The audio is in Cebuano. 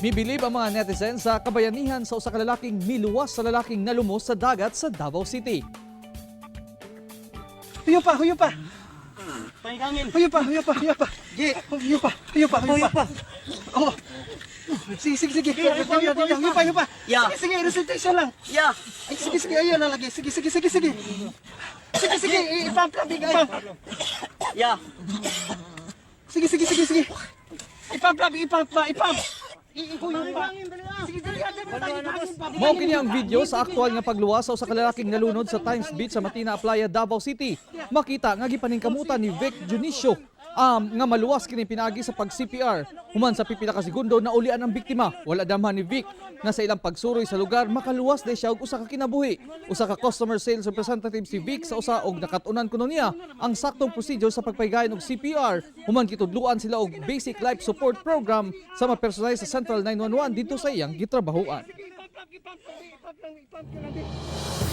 Mibilib ang mga netizen sa kabayanihan sa usa ka lalaking miluwas sa lalaking nalumos sa dagat sa Davao City. Huyo pa, huyo pa. Pahingangin. Huyo pa, huyo pa, huyo pa. Huyo pa, huyo pa, huyo pa. Oh. Sige, sige, sige. Huyo pa, huyo pa, huyo pa, huyo pa. Yeah. Sige, sige, recitation lang. Yeah. Ay, sige, sige, ayun na lagi. Sige, sige, sige, sige. Sige, sige, ipump lang, ipump. Yeah. Sige, sige, sige, sige. Ipump lang, ipump pa, ipump. Huyo pa. Sige, dali, dali, dali, dali. Mao kini ang video sa aktual nga pagluwas sa usa ka lalaking nalunod sa Times Beach sa Matina Playa, Davao City. Makita nga gipaningkamutan ni Vic Junicio nga maluwas kini pinaagi sa pag-CPR. Human sa pipila ka segundo, naulian ang biktima. Wala damhan ni Vic na sa ilang pagsuroy sa lugar makaluwas day siya og usa ka kinabuhi. Usa ka customer sales representative si Vic sa usa og nakat-unan kuno niya ang saktong procedure sa pagpaygayon og CPR. Human gitudluan sila og basic life support program sa mga personal sa Central 911 didto sa iyang gitrabahoan. Ipump lang, ipump lang, ipump lang, ipump lang.